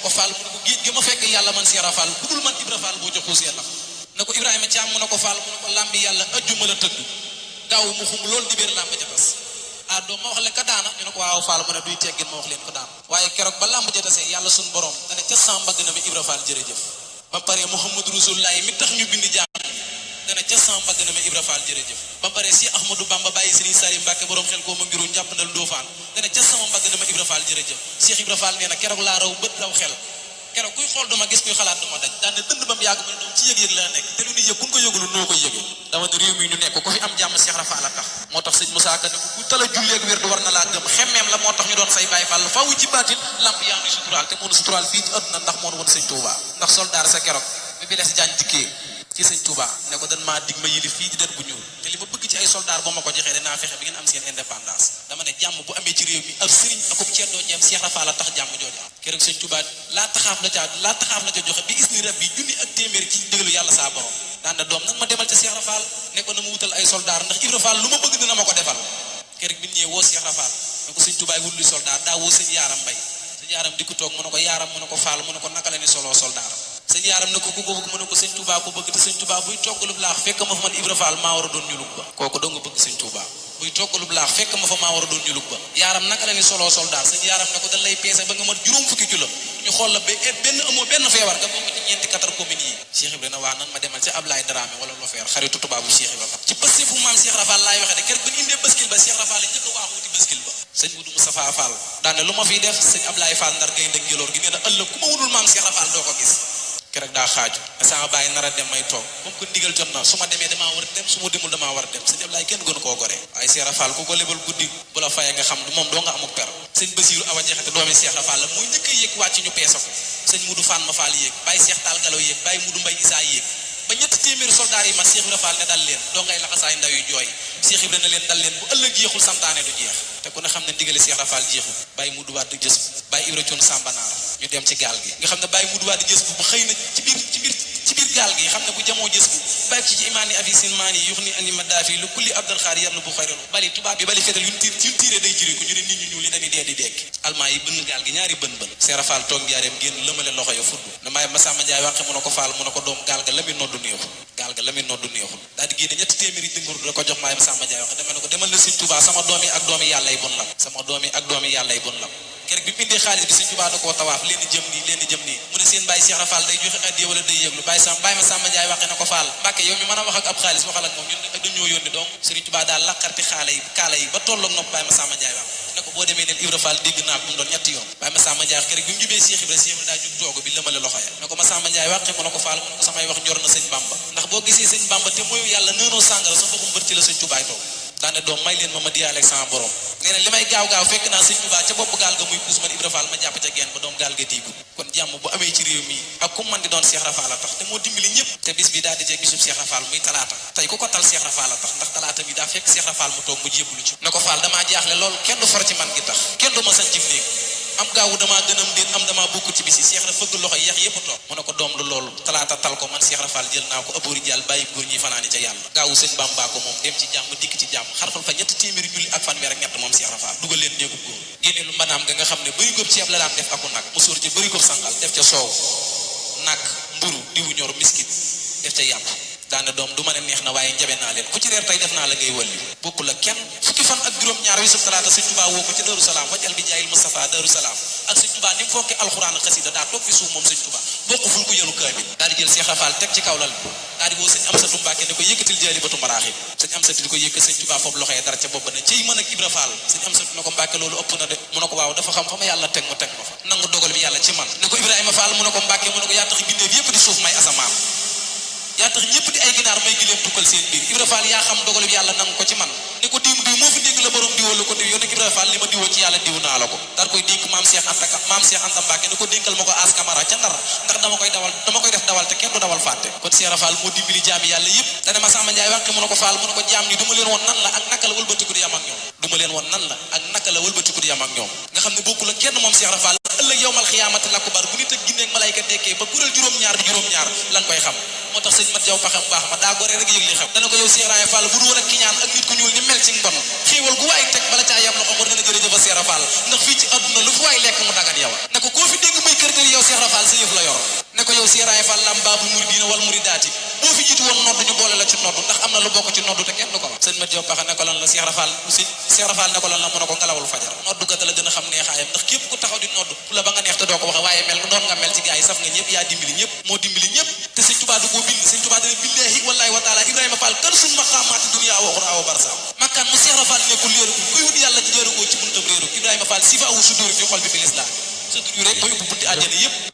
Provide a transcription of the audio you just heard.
ko Fall mu ne ko géej gi ma fekk yàlla man Cheikh Rafal ku dul man Ibra Fall boo ca xuusee la ne ko Ibrahima Thiam mu ne ko Fall mu ne ko lambi yàlla ajjuma la tëgg gaaw mu xum loolu di béer lamb ca tas ah doom ma wax leen ka daana ñu ne ko waaw Fall mu ne duy teggin ma wax leen ko daana waaye keroog ba lamb ja tasee yàlla suñ borom dane ca sam mbagg na mi Ibra Fall jërëjëf ba pare Muhammadu Rasulullahi mi tax ñu bindi jaam dana ca sam mbagg na mi Ibra Fall jërëjëf ba pare si Ahmadou Bamba bàyyi Serigne Sari Mbacke borom xel koo ma ngiru njàppandal Ndofaan dana ca sama mbagg na ma Ibra Fall jërëjëf Cheikh Ibra Fall nee na keroog laa raw bët raw xel keroog kuy xool duma gis kuy xalaat duma daj daan ne dënd ba mu yàgg ma ne doom ci yëg-yëg la nekk te lu ni yëg kun ko yëgulu noo ko yëgee dama ne réew mi ñu nekk ko fi am jàmm Cheikh Ibra Fall la tax moo tax sëñ Moussa Ka ne ku tala julleeg wér du war na laa gëm xemmeem la moo tax ñu doon say Baye Fall faaw ci baatin lamp yaa ngi suturaal te mënu suturaal fii ci àdduna ndax moo woon sëñ Touba ndax soldaar sa keroog bi les jaan dikkee ci sëñ Touba ne ko dan maa dig ma yili fii di der bu ñuul te li ma bëgg ci ay soldaar ba ma ko joxee dinaa fexe bi ngeen am seen indépendance dama ne jàmm bu amee ci réew mi ab sëriñ akub ceddoo ñeem Cheikh Ibra Fall la tax jàmm jooju am keroog sëñ Touba laa taxaaf la ca joxe bi isni rab bi junni ak téeméer ci déglu yàlla saa borom daan na doom nag ma demal ca Cheikh Ibra Fall ne ko na ma wutal ay soldaar ndax Ibra Fall lu ma bëgg dina ma ko defal keroog bi ñëwee woo Cheikh Ibra Fall ne ko sëñ Touba wut luy soldaar daa woo sëñ yaaram mbay sëñ yaaram di ko toog mu ne ko yaaram mu ne ko Fall mu ne ko naka la ni soloo soldaar sëñ yaaram ne ko ku ko bëgg mu ne ko sëñ Touba ko bëgg te sëñ Touba buy toggalub laax fekk ma fa man Ibra Fall maa war a doon ñulug ba kooku doo nga bëgg sëñ Touba buy toggalub laax fekk ma fa maa war a doon ñulug ba yaaram naka la ni soloo soldaar sëñ yaaram ne ko dañ lay peese ba nga mat juróom fukki kilo ñu xool la ba benn amoo benn feebar nga bokk ci ñeenti 4 communes yi Cheikh Ibra na waa nan ma demal ca Ablaye Dramé wala lo feer xaritu tubaabu Cheikh Ibra Fall ci pëste fu maam Cheikh Ibra Fall laay waxe de kër ba ñu indee baskil ba Cheikh Ibra Fall njëkk a waaxu wuti baskil ba sëñ Mudu Moustapha Fall daane lu ma fiy def sëñ Ablaye Fall ndar gay ndëg jëloor gi nee na ëllëg ku ma wudul maam Cheikh Ibra Fall doo ko gis keroog daa xaaju sama bàyyi nar a dem may toog comme que ndigal jot na su ma demee damaa war a dem su ma demul damaa war a dem sëñ Ablaye kenn gënu koo gore waaye Cheikh Ibra Fall ku ko lebal guddi bu la fayee nga xam moom doo nga amuk per sëñ Basiru Awa Jaxate doomi Cheikh Ibra Fall la muy njëkk a yéeg wàcc ñu peese ko sëñ Mudu Fan ma Fall yéeg bàyyi Cheikh Tall Galaw yéeg bàyyi Mudu Mbay Isaa yéeg ba ñetti téeméeri soldaar yi man Cheikh Ibra Fall ne dal leen doo ngay laxasaay ndaw yu jooy Cheikh Ibra ne leen dal leen bu ëllëg jeexul santaane du jeex te ku ne xam ne ndigale Cheikh Ibra Fall jeexul bàyyi Mudu Waat jës bàyyi Ibra Coon Sambanaar ñu dem ci gaal gi nga xam ne bàyyi Mudu Waat jës bu xëy na ci biir gaal gi xam ne bu jamoo jës bu bàyyi ci imaani afisin maani yux ni ani ma daafi lu kulli abdal xaar yarlu bu xayroon bali tubaab bi bali fetal yuñ tiiree day jiri ko ñu ne nit ñu ñuul yi dañuy dee di dekki almaa yi bënn gaal gi ñaari bën Cheikh Ibra Fall toog njaareem génn lëmale loxo ya fudd na maay Masamba Njaay wàqe mu ne ko Fall mu ne ko doom gaal ga la muy noddu neexul daal di génne ñetti téeméeri dingur da ko jox maay Masamba Njaay waxe dama ne ko demal na Sëñ Tuubaa sama doom yi ak doomi yàlla yi bon lam keroog bi mu indee xaalis bi Sëñ Tuubaa da koo tawaaf leen jëm nii mu ne seen bàyyi Cheikh Ibra Fall day joxe addiya wala day yëglu bàyyi Masamba Njaay waxe na ko Fall Mbàkke yow mi mën a wax ak ab xaalis waxal ak moom ñun dañoo yónni donc Sëriñ Tuubaa daal laqarti kaala yi ba tolloog nopp bàyyi Masamba Njaay wax ne ko boo demee neen Ibra Fall dégg naa ko mu doon ñetti yoon bàyyi Masamba Njaay wax keroog bi mu jubee Cheikh Ibra daa jug toogu bi lëmale loxo ya ne ko Masamba Njaay waxe mu ne ko Fall mu ne ko samay wax ñor na Sëñ Bamba ndax boo gisee Sëñ Bamba te mooy yàlla nënoo sàngara sa ndoxum bër ci la Sëñ Tuubaa toog daane doom may leen ma diyaale ak sama borom nee na li may gaaw fekk naa Sëñ Tuubaa ca bopp gaal ga muy puus man Ibra Fall ma jàpp ca geen ba doom gaal ga diigu kon jàmm bu amee ci réew mi ak ku man di doon Cheikh Ibra Fall la tax te moo dimbali ñëpp te bis bi daal di jeeg bisub Cheikh Ibra Fall muy talaata tey ku ko tal Cheikh Ibra Fall la tax ndax talaata bi daa fekk Cheikh Ibra Fall mu toog mu jébbalu ci ne ko Fall damaa jaaxle loolu kenn du for ci man gi tax kenn du ma sañ ci néeg am gaawu damaa gënam déet am damaa bokk ci bis yi Cheikh Ibra fëgg loxo yax yëpp toog mu ne ko doom lu loolu talaata tal ko man Cheikh Ibra Fall jël naa ko aboori jàll bàyyi góor ñi fanaani ca yàlla gaawu Sëñ Bamba ko moom dem ci jàmm dikk ci jàmm xarfal fa ñetti téeméeri julli ak fanweer ak ñett moom Cheikh Ibra Fall dugal leen néegu góor génne lu mbanaam nga xam ne bëri góob ceeb la daan def aku nag mu sóor ci bëri góob sangal def ca soow nag mburu diwu ñor miskit def ca yàpp daane doom du ma ne neex na waaye njabe naa leen ku ci reer tey def naa la ngay wëlli bokku la kenn fukki fan ak juróom-ñaar wi sub talaata Sëñ Tuubaa woo ko ci Daaru Salaam wajal bi jaayil Mustafa Daaru Salaam ak Sëñ Tuubaa ni mu fokke alxuraan ak xasida daa toog fi suuf moom Sëñ Tuubaa bokku ful ko yëlu kaamil daal di jël Cheikh Ibra Fall teg ci kaw lal bi daal di woo Sëñ Amsatu Mbàkke ne ko yëkkatil jaali batu maraaxib Sëñ Amsatu di ko yëkkat Sëñ Tuubaa foofu loxoye dara ca bopp ne ciy mën ak Ibra Fall Sëñ Amsatu ne ko Mbàkke loolu ëpp na de mu ne ko waaw dafa xam fa ma yàlla teg ma fa nangu dogal bi yàlla ci man ne ko Ibrahima Fall mu ne ko Mbàkke mu ne ko yaa tax bindeef yépp di suuf may asamaan yaa tax ñëpp di ay ginaar may gileem tukkal seen biir Ibra Fall yaa xam dogal bi yàlla nangu ko ci man ne ko diw moo fi dégg la borom diwoo la ko diw yow nag Ibra Fall li ma diwoo ci yàlla diw naa la ko dar koy dénk maam Cheikh Anta Mbacke ne ko dénkal ma ko As Camara ca Ndar ndax dama koy def dawal te kenn du dawal fàtte kon Cheikh Ibra Fall moo dimbali jaami yàlla yëpp dane Masamba Njaay wànqe mu ne ko Fall mu ne ko jaam ñi du ma leen woon nan la ak naka la wëlbatiku di yam ak ñoom nga xam ne bokku la kenn moom Cheikh Ibra Fall ëllëg yowmal xiyaamati la ko bar bu nit ak ginne ak malayka dekkee ba kuréel juróom-ñaar lan koy xam moo tax sëñ mat jaw paxam baax ma daa gore rek yëg li xam dana ko yow Cheikh Ibra Fall bu du woon ak kiñaan ak nit ku ñuul ni mel ci mbon xéewal gu waay teg bala caa yam loxo war nga ne jërëjëf Cheikh Ibra Fall ndax fii ci àdduna lu fu waay lekk mu dagat yow na ko koo fi dégg muy kër yow Cheikh yow Cheikh Ibra Fall lam baabul muridina wal muridaati boo fi jiitu woon nodd ñu boole la ci nodd ndax am na lu bokk ci nodd te kenn du ko wax sëñ Mat Diop Paxa ne ko lan la Cheikh Ibra Fall ne ko lan la mu ne ko ngelawul fajar nodd kat la gën a xam neexaayam ndax képp ku taxaw di nodd fu la ba nga neex te doo ko waxe waaye mel noonu nga mel ci gaa yi saf nga ñëpp yaa dimbali ñëpp moo dimbali ñëpp te sëñ Tuubaa du koo bind sëñ Tuubaa dane billahi wallahi wa taala Ibrahima Fall kan suñ maqaamaati dunya wa uxra wa barsa makkaan mu Cheikh Ibra Fall nekkul léerugul kuy wut yàlla ci léerugoo ci buntam réeru Ibrahima Fall sifa awu sudur fi xol bi fi lislaam sa tur rek ko yóbbu bunti àjjana yëpp